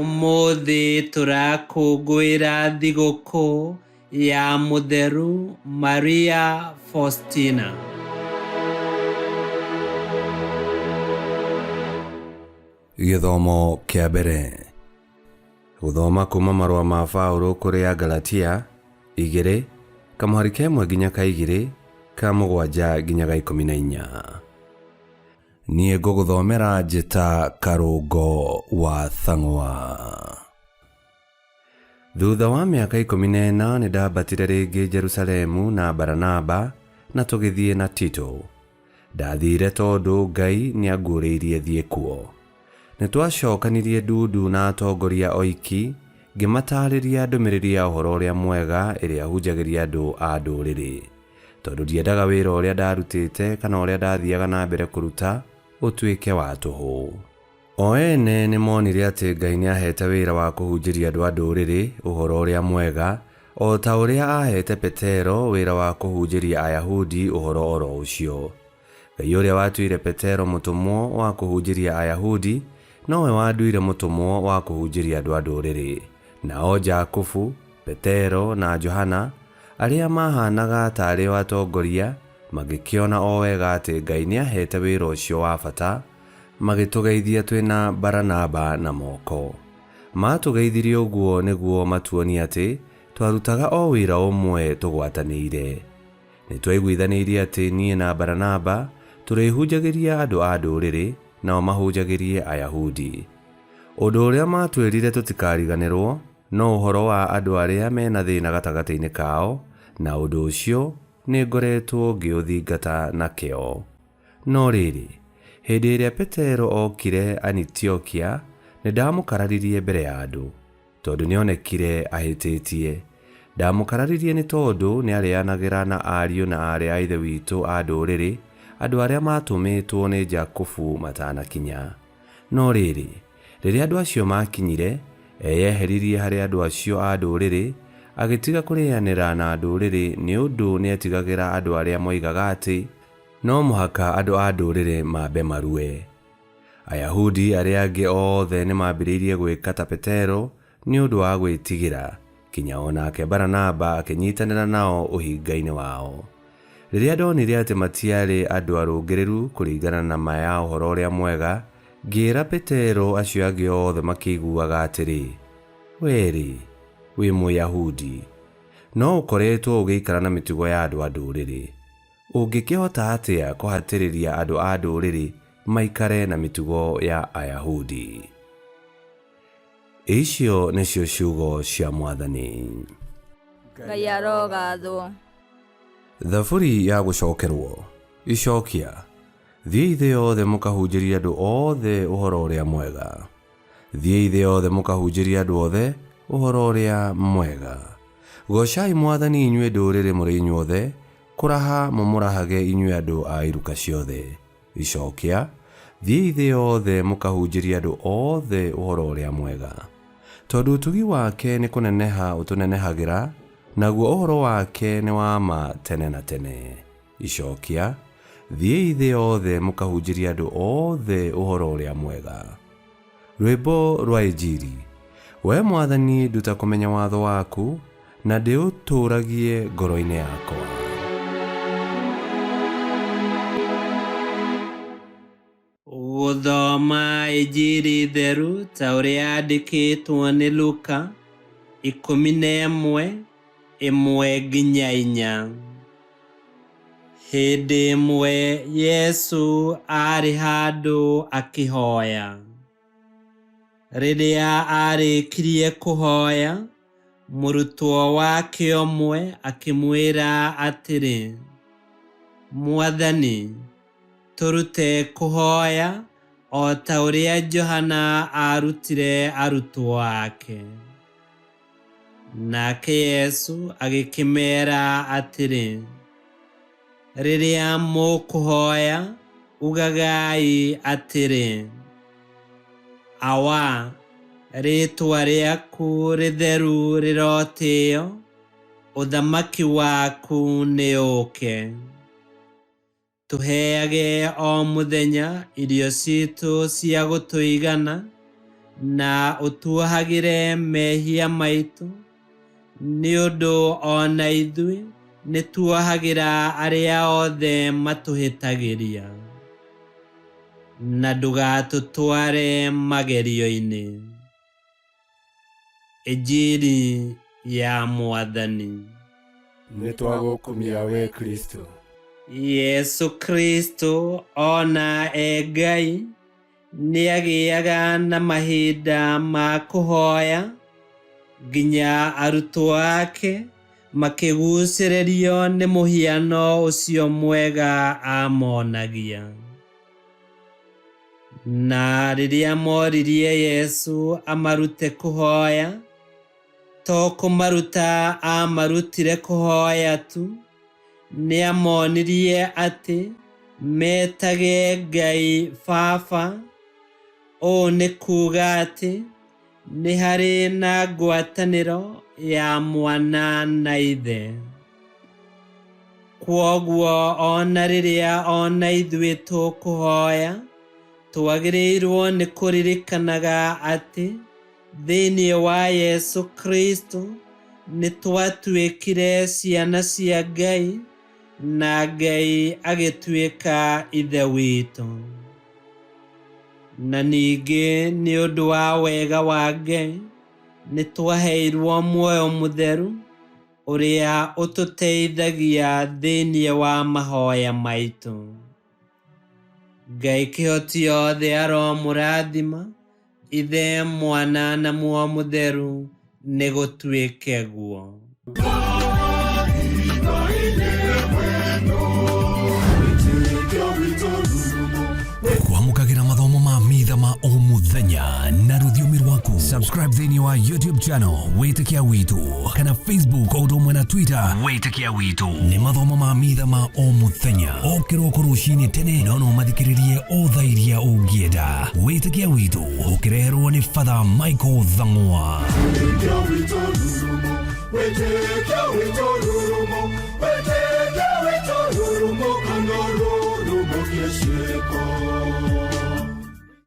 Ũmũthĩ tũrakũngũĩra thigũkũ ya Mũtheru Maria Faustina. Gĩthomo kĩa mbere. Gũthoma kuma marũa ma Paũlũ kũrĩ Agalatia, igĩrĩ, kamũhari ka ĩmwe nginya ka igĩrĩ, ka mũgwanja nginya ga ikũmi na inya. Niĩ ngũgũthomera njĩta Karũngo wa Thang'wa. Thutha wa mĩaka 14 nĩndambatire rĩngĩ Jerusalemu na Baranaba, na tũgĩthiĩ na Tito. Ndathiire tondũ Ngai nĩanguũrĩirie thiĩ kuo. Nĩtwacokanirie ndundu na atongoria oiki, ngĩmataarĩria ndũmĩrĩri ya Ũhoro-ũrĩa-Mwega ĩrĩa hunjagĩria andũ a Ndũrĩrĩ. Tondũ ndiendaga wĩra ũrĩa ndarutĩte kana ũrĩa ndathiaga na mbere kũruta ũtuĩke wa tũhũ. O ene nĩmonire atĩ Ngai nĩaheete wĩra wa kũhunjĩria andũ a Ndũrĩrĩ Ũhoro-ũrĩa-Mwega, o ta ũrĩa aaheete Petero wĩra wa kũhunjĩria Ayahudi ũhoro o ro ũcio. Ngai ũrĩa watuire Petero mũtũmwo wa kũhunjĩria Ayahudi, nowe wanduire mũtũmwo wa kũhunjĩria andũ a Ndũrĩrĩ. Nao Jakubu, Petero, na Johana, arĩa maahaanaga ta arĩ o atongoria, magĩkĩona o wega atĩ Ngai nĩaheete wĩra ũcio wa bata, magĩtũgeithia twĩ na Baranaba na moko. Maatũgeithirie ũguo nĩguo matuonie atĩ twarutaga o wĩra ũmwe tũgwatanĩire. Nĩtwaiguithanĩirie atĩ niĩ na Baranaba tũrĩhunjagĩria andũ a Ndũrĩrĩ, nao mahunjagĩrie Ayahudi. Ũndũ ũrĩa maatwĩrire tũtikariganĩrwo no ũhoro wa andũ arĩa me na thĩĩna gatagatĩ-inĩ kao, na ũndũ ũcio nĩngoretwo ngĩũthingata na kĩyo. No rĩrĩ, hĩndĩ ĩrĩa Petero ookire Anitiokia, nĩndamũkararirie mbere ya andũ, tondũ nĩonekire ahĩtĩtie. Ndamũkararirie nĩ tondũ nĩarĩanagĩra na ariũ na aarĩ a Ithe witũ a Ndũrĩrĩ, andũ arĩa maatũmĩtwo nĩ Jakubu matanakinya. No rĩrĩ, rĩrĩa andũ acio maakinyire, eyeheririe harĩ andũ acio a Ndũrĩrĩ, agĩtiga kũrĩanĩra na Ndũrĩrĩ nĩ ũndũ nĩetigagĩra andũ arĩa moigaga atĩ no mũhaka andũ a Ndũrĩrĩ mambe marue. Ayahudi arĩa angĩ othe nĩmambĩrĩirie gwĩka ta Petero nĩ ũndũ wa gwĩtigĩra, kinya o nake Baranaba akĩnyitanĩra nao ũhinga-inĩ wao. Rĩrĩa ndonire atĩ matiarĩ andũ arũngĩrĩru kũringana na ma ya Ũhoro-ũrĩa-Mwega, ngĩĩra Petero acio angĩ othe makĩiguaga atĩrĩ, Wee-rĩ, wĩ Mũyahudi, no ũkoretwo ũgĩikara na mĩtugo ya andũ a Ndũrĩrĩ. Ũngĩkĩhota atĩa kũhatĩrĩria andũ a Ndũrĩrĩ maikare na mĩtugo ya Ayahudi? Icio nĩcio ciugo cia Mwathani. Ngai arogathwo. Thaburi ya gũcokerwo. Icokia. Thiĩi thĩ yothe mũkahunjĩrie andũ othe ũhoro ũrĩa mwega. Thiĩi thĩ yothe mũkahunjĩrie andũ othe ũhoro ũrĩa mwega. Goocai Mwathani inyuĩ ndũrĩrĩ mũrĩ inyuothe, kũraha mũmũrahage inyuĩ andũ a iruka ciothe. Icokia, Thiĩi thĩ yothe mũkahunjĩrie andũ othe ũhoro ũrĩa mwega. Tondũ ũtugi wake nĩ kũneneha ũtũnenehagĩra, naguo ũhoro wake nĩ wa ma tene na tene. Icokia, Thiĩi thĩ yothe mũkahunjĩrie andũ othe ũhoro ũrĩa mwega. Rwĩmbo rwa Injiri. Wee Mwathani nduta kũmenya watho waku, na ndĩũtũũragie ngoro-inĩ yakwa. Gũthoma Injiri theru ta ũrĩa yandĩkĩtwo nĩ Luka, 11, 1-4. Hĩndĩ ĩmwe Yesu aarĩ handũ akĩhoya. Rĩrĩa aarĩkirie kũhoya, mũrutwo wake ũmwe akĩmwĩra atĩrĩ, Mwathani, tũrute kũhoya o ta ũrĩa Johana aarutire arutwo ake. Nake Yesu agĩkĩmeera atĩrĩ, Rĩrĩa mũkũhoya, ugagai atĩrĩ, 'Awa, rĩĩtwa rĩaku rĩtheru rĩrotĩo, ũthamaki waku nĩũũke. Tũheage o mũthenya irio citũ cia gũtũigana, Na ũtuohagĩre mehia maitũ, nĩ ũndũ o na ithuĩ nĩtuohagĩra arĩa othe matũhĩtagĩria. Na ndũgatũtware magerio-inĩ. Injiri ya Mwathani. Nĩ twagũkumia we Kristo. Yesu Kristo ona e Ngai nĩagĩaga na mahinda ma kũhoya nginya arutwo ake makĩgucĩrĩrio nĩ mũhiano ũcio mwega amonagia. Na rĩrĩa moririe Yesu amarute kũhoya, to kũmaruta amarutire kũhoya tu, nĩamonirie atĩ metage Ngai Baba. Ũũ nĩ kuuga atĩ nĩ harĩ na ngwatanĩro ya mwana na ithe. Kwoguo ona rĩrĩa ona ithuĩ tũkũhoya, twagĩrĩirwo nĩ kũririkanaga atĩ thĩinĩ wa Yesu Kristo nĩ twatuĩkire ciana cia Ngai na Ngai agĩtuĩka ithe witũ. Na ningĩ nĩ ũndũ wa wega wa Ngai nĩ twaheirwo muoyo mũtheru ũrĩa ũtũteithagia thĩinĩ wa mahoya maitũ. Ngai kĩhoti yothe aromũrathima, Ithe, Mwana na Muoyo Mũtheru, nĩ gũtuĩke guo. Kwamũkagĩra mathomo ma mitha ma o mũthenya na rũthiomi rwaku. Subscribe thĩinĩ wa YouTube channel Wĩtĩkia Witũ kana Facebook o ũndũ ũmwe na Twitter Wĩtĩkia Witũ. Nĩ mathomo ma mitha ma o mũthenya o kĩroko rũcinĩ tene, no no mathikĩrĩrie o thaa iria ũngĩenda. Wĩtĩkia Witũ ũkĩreherwo nĩ Father Michael Thang'wa. Wĩtĩkia witũ rurumo, wĩtĩkia witũ rurumo, wĩtĩkia witũ rurumo, kana rurumo kĩciĩko.